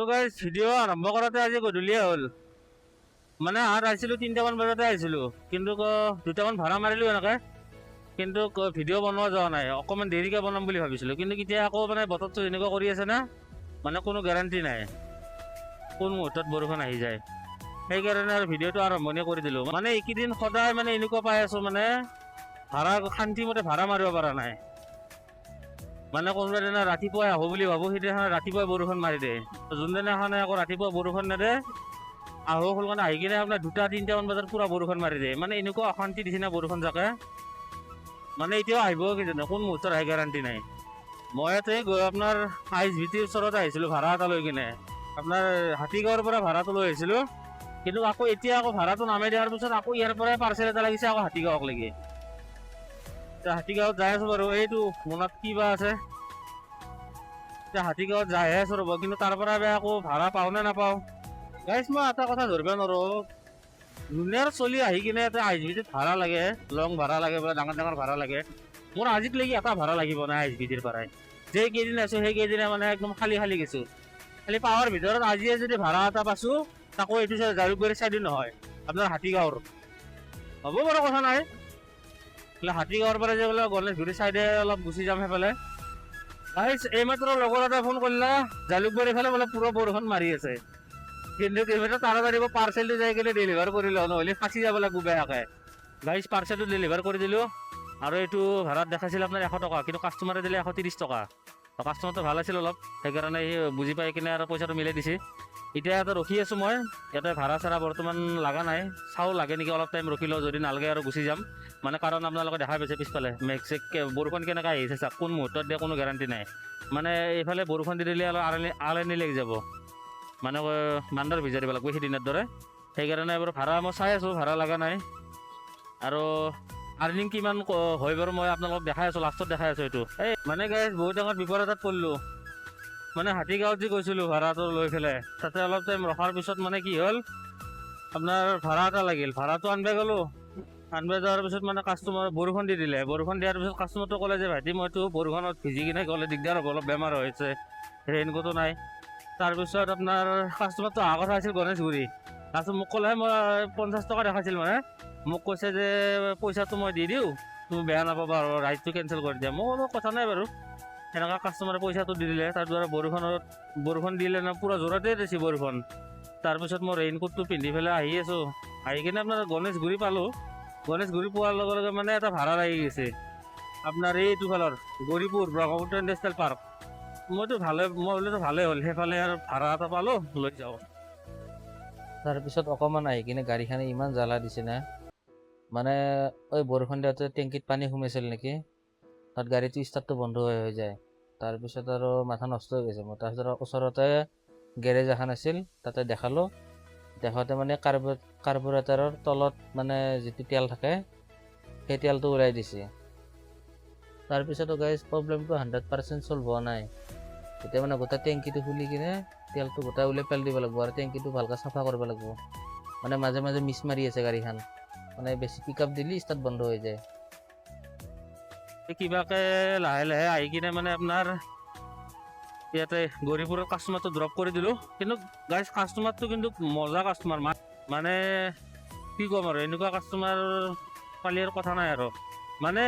তো guys, video' আৰম্ভ কৰোঁতে আজি গধূলিয়ে হ'ল। মানে আহাত আহিছিলোঁ, 3টামান বজাতে আহিছিলোঁ, কিন্তু দুটামান ভাড়া মাৰিলোঁ এনেকৈ, কিন্তু ভিডিঅ' বনোৱা যোৱা নাই। অকণমান দেৰিকৈ বনাম বুলি ভাবিছিলোঁ, কিন্তু এতিয়া আকৌ মানে বতৰটো এনেকুৱা কৰি আছে না, মানে কোনো গেৰাণ্টি নাই কোন মুহূৰ্তত বৰষুণ আহি যায়। সেইকাৰণে আৰু ভিডিঅ'টো আৰম্ভণি কৰি দিলোঁ। মানে এইকেইদিন সদায় মানে এনেকুৱা পাই আছোঁ, মানে ভাড়া শান্তিমতে ভাড়া মাৰিব পৰা নাই। মানে কোনোবা দিনা ৰাতিপুৱাই আহোঁ বুলি ভাবোঁ, সেইদিনাখন ৰাতিপুৱাই বৰষুণ মাৰি দিয়ে। যোনদিনাখনে আকৌ ৰাতিপুৱা বৰষুণ নেদে, আহোঁ সোনকালে, আহি কিনে আপোনাৰ 2টা 3টামান বজাত পূৰা বৰষুণ মাৰি দিয়ে। মানে এনেকুৱা অশান্তি দিছে না বৰষুণ জাকে, মানে এতিয়াও আহিব কিজানি, কোন মুহূৰ্তত আহে গেৰাণ্টি নাই। মই ইয়াতে গৈ আপোনাৰ আইএছবিটিৰ ওচৰত আহিছিলোঁ ভাড়া এটা লৈ কিনে, আপোনাৰ হাতীগাঁৱৰ পৰা ভাড়াটো লৈ আহিছিলোঁ। কিন্তু আকৌ এতিয়া আকৌ ভাড়াটো নামাই দিয়াৰ পিছত আকৌ ইয়াৰ পৰাই পাৰ্চেল এটা লাগিছে আকৌ হাতীগাঁৱক লাগি। এতিয়া হাতীগাঁৱত যাই আছোঁ বাৰু। এইটো মোনাত কি বা আছে। এতিয়া হাতীগাঁৱত যাইহে আছোঁ ৰ'ব, কিন্তু তাৰ পৰা বা আকৌ ভাড়া পাওঁ নে নাপাওঁ। গাইজ, মই এটা কথা ধৰিব নোৱাৰোঁ, দুনিয়াৰ চলি আহি কিনে ইয়াতে আইএছবিটিত ভাড়া লাগে, লং ভাড়া লাগে বোলে, ডাঙৰ ডাঙৰ ভাড়া লাগে। মোৰ আজিলৈকে এটা ভাড়া লাগিব নাই আইএছবিটিৰ পৰাই। যে কেইদিন আছোঁ, সেইকেইদিনে মানে একদম খালী খালী গৈছোঁ। খালি পাৱাৰ ভিতৰত আজিয়ে যদি ভাড়া এটা পাইছোঁ, তাকো এইটো চাইড, জালুকবাৰী চাইডে নহয়, আপোনাৰ হাতীগাঁৱৰ হ'ব বাৰু, কথা নাই। বোলে হাতীগাঁৱৰ পৰা যে বোলে গণেশগুৰি চাইডে অলপ গুচি যাম সেইফালে। গাইজ, এইমাত্ৰ লগৰ এটা ফোন কৰিলা, জালুকবাৰী ফালে বোলে পুৰা বৰষুণ মাৰি আছে। কিন্তু এইমাত্ৰ তাড়াতাড়ি পাৰ্চেলটো যাই কিনে ডেলিভাৰ কৰি লওঁ, নহ'লে ফাঁচি যাব লাগিব বেয়াকে। গাইজ, পাৰ্চেলটো ডেলিভাৰ কৰি দিলোঁ আৰু এইটো ভাড়াত দেখাইছিল আপোনাৰ 100 টকা, কিন্তু কাষ্টমাৰে দিলে 130 টকা। কাষ্টমাৰটো ভাল আছিল অলপ, সেইকাৰণে সি বুজি পাই কিনে আৰু পইচাটো মিলাই দিছে। এতিয়া ইয়াতে ৰখি আছোঁ মই। ইয়াতে ভাড়া চাড়া বৰ্তমান লগা নাই। চাওঁ লাগে নেকি, অলপ টাইম ৰখি লওঁ, যদি নালাগে আৰু গুচি যাম। মানে কাৰণ আপোনালোকে দেখা পাইছে পিছফালে মেঘ চেক, বৰষুণ কেনেকৈ আহিছে চাওক। কোন মুহূৰ্তত দিয়ে কোনো গেৰাণ্টি নাই। মানে এইফালে বৰষুণ দি দিলে অলপ আৰণি আৰণি লাগি যাব, মানে মাণ্ডাৰ ভিজাই দিব লাগিব সিদিনাৰ দৰে। সেইকাৰণে বাৰু ভাড়া মই চাই আছোঁ, ভাড়া লগা নাই। আৰু আৰ্নিং কিমান হয় বাৰু মই আপোনালোকক দেখাই আছোঁ, লাষ্টত দেখাই আছোঁ এইটো। এই মানে গাইজ, বহুত ডাঙৰ বিপদ এটাত পৰিলোঁ। মানে হাতীগাঁৱত যে গৈছিলোঁ ভাড়াটো লৈ পেলাই, তাতে অলপ টাইম ৰখাৰ পিছত মানে কি হ'ল, আপোনাৰ ভাড়া এটা লাগিল। ভাড়াটো আনিব গ'লোঁ। আনিব যোৱাৰ পিছত মানে কাষ্টমাৰ বৰষুণ দি দিলে। বৰষুণ দিয়াৰ পিছত কাষ্টমাৰটো ক'লে যে ভাইটি, মইতো বৰষুণত ভিজি কিনে গ'লে দিগদাৰ হ'ব, অলপ বেমাৰ হৈছে, ৰেইনকোটো নাই। তাৰপিছত আপোনাৰ কাষ্টমাৰটো অহা কথা আছিল গণেশগুৰি। তাৰপিছত মোক ক'লে, মই 50 টকা দেখাইছিল, মানে মোক কৈছে যে পইচাটো মই দি দিওঁ, তুমি বেয়া নাপাবা আৰু ৰাইডটো কেঞ্চেল কৰি দিয়া। মই ক'লো কথা নাই বাৰু। সেনেকুৱা কাষ্টমাৰে পইচাটো দি দিলে। তাৰপিছত বৰষুণত, বৰষুণ দিলে ন, পূৰা জোৰতে দিছে বৰষুণ। তাৰপিছত মই ৰেইনকোটটো পিন্ধি পেলাই আহি আছোঁ। আহি কিনে আপোনাৰ গণেশগুৰি পালোঁ। গণেশগুৰি পোৱাৰ লগে লগে মানে এটা ভাড়া লাগি গৈছে আপোনাৰ এইটো ফালৰ গৌৰীপুৰ ব্ৰহ্মপুত্ৰ ইণ্ডাষ্ট্ৰিয়েল পাৰ্ক। মইতো ভালে, মই বোলো ভালেই হ'ল, সেইফালে আৰু ভাড়া এটা পালোঁ, লৈ যাওঁ। তাৰপিছত অকণমান আহি কিনে গাড়ীখনে ইমান জ্বালা দিছে না, মানে ঐ বৰষুণ দিওঁতে টেংকিত পানী সোমাইছিল নেকি, তাত গাড়ীটো ষ্টাৰ্টটো বন্ধ হৈ হৈ যায়। তাৰপিছত আৰু মাথা নষ্ট হৈ গৈছে মোৰ। তাৰপিছত আৰু ওচৰতে গেৰেজ এখন আছিল, তাতে দেখালোঁ। দেখাওঁতে মানে কাৰ্বৰেটাৰৰ তলত মানে যিটো তেল থাকে, সেই তেলটো ওলাই দিছে। তাৰপিছতো গাইজ, প্ৰব্লেমটো 100% চল্ভ হোৱা নাই। এতিয়া মানে গোটেই টেংকিটো খুলি কিনে তেলটো গোটাই উলিয়াই পেলাই দিব লাগিব আৰু টেংকিটো ভালকৈ চাফা কৰিব লাগিব। মানে মাজে মাজে মিছ মাৰি আছে গাড়ীখন, মানে বেছি পিক আপ দিলে ষ্টাৰ্ট বন্ধ হৈ যায়। কিবাকে লাহে লাহে আহি কিনে মানে আপোনাৰ ইয়াতে গৌৰীপুৰৰ কাষ্টমাৰটো ড্ৰপ কৰি দিলোঁ। কিন্তু গাইজ, কাষ্টমাৰটো কিন্তু মজা কাষ্টমাৰ, মানে কি ক'ম আৰু, এনেকুৱা কাষ্টমাৰ পালি আৰু কথা নাই আৰু। মানে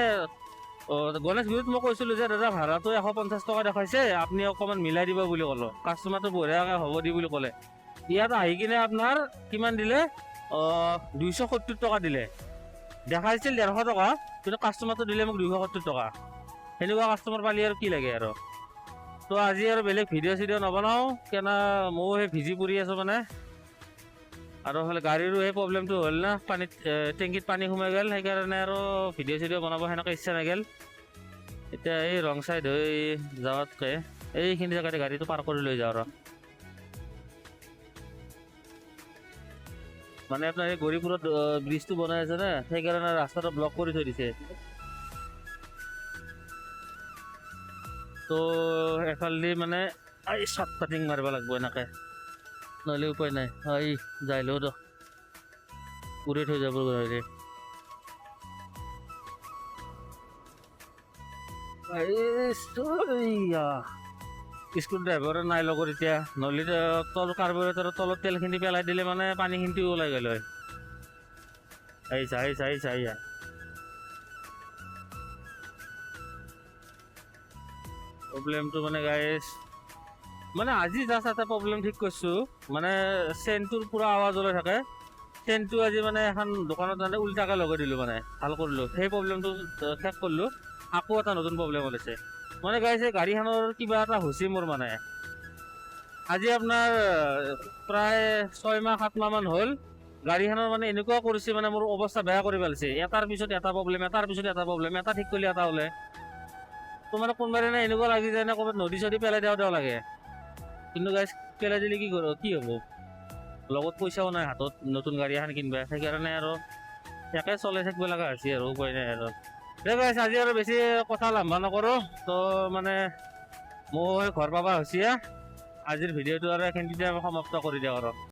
গণেশগুৰিত মই কৈছিলোঁ যে দাদা, ভাড়াটো 150 টকা দেখাইছে, আপুনি অকণমান মিলাই দিব বুলি ক'লোঁ। কাষ্টমাৰটো বঢ়িয়াকৈ হ'ব দি বুলি ক'লে। ইয়াত আহি কিনে আপোনাৰ কিমান দিলে? 270 টকা দিলে। দেখাইছিল 150 টকা, কিন্তু কাষ্টমাৰটো দিলে মোক 270 টকা। সেনেকুৱা কাষ্টমাৰ পালি আৰু কি লাগে আৰু। তো আজি আৰু বেলেগ ভিডিঅ' চিডিঅ' নবনাওঁ, কেনা ময়ো সেই ভিজি পৰি আছোঁ মানে। আৰু হ'লে গাড়ীৰো সেই প্ৰব্লেমটো হ'ল না, পানীত টেংকিত পানী সোমাই গ'ল। সেইকাৰণে আৰু ভিডিঅ' চিডিঅ' বনাব সেনেকৈ ইচ্ছা নাগেল। এতিয়া এই ৰং চাইড হৈ যোৱাতকৈ এইখিনি জেগাতে গাড়ীটো পাৰ কৰি লৈ যাওঁ। আৰু মানে আপোনাৰ এই গৌৰীপুৰত ব্ৰিজটো বনাই আছে না, সেইকাৰণে ৰাস্তাটো ব্লক কৰি থৈ দিছে। তো এফালেদি মানে এই শ্বৰ্ট কাটিং মাৰিব লাগিব এনেকে, নহ'লে উপায় নাই। এই যাই লওঁ দক, উৰে থৈ যাব গাড়ী। এইয়া। স্ক্ৰু ড্ৰাইভাৰো নাই লগত এতিয়া, নহ'লে তল কাৰ্বৰেটৰৰ তলত তেলখিনি পেলাই দিলে মানে পানীখিনিও ওলাই গ'ল হয়। আহিছা আহিছা আহিছা আহিছা। প্ৰব্লেমটো মানে গাইজ, মানে আজি জাষ্ট এটা প্ৰব্লেম ঠিক কৰিছোঁ, মানে চেনটোৰ পূৰা আৱাজ ওলাই থাকে। চেনটো আজি মানে এখন দোকানত মানে উল্টাকৈ লগাই দিলোঁ, মানে ভাল কৰিলোঁ, সেই প্ৰব্লেমটো শেষ কৰিলোঁ। আকৌ এটা নতুন প্ৰব্লেম ওলাইছে। মানে গাইজ, এই গাড়ীখনৰ কিবা এটা হৈছে মোৰ। মানে আজি আপোনাৰ প্ৰায় 6 মাহ 7 মাহমান হ'ল, গাড়ীখনৰ মানে এনেকুৱা কৰিছে, মানে মোৰ অৱস্থা বেয়া কৰি পেলাইছে। এটাৰ পিছত এটা প্ৰব্লেম, এটাৰ পিছত এটা প্ৰব্লেম, এটা ঠিক কৰিলে এটা ওলাই। তো মানে কোনোবা দিনা এনেকুৱা লাগি যায় না, ক'ৰবাত নদী চদী পেলাই দিওঁ দিওঁ লাগে। কিন্তু গাইজ, পেলাই দিলে কি কৰ কি হ'ব? লগত পইচাও নাই হাতত নতুন গাড়ী এখন কিনবা। সেইকাৰণে আৰু একে চলাই থাকিব লগা হৈছে আৰু উপায় নাই আৰু। দে গাইজ, আজি আৰু বেছি কথা লাম্বা নকৰোঁ। তো মানে মই ঘৰ পাবা হৈছে। আজিৰ ভিডিঅ'টো আৰু এইখিনিতে সমাপ্ত কৰি দিওঁ আৰু।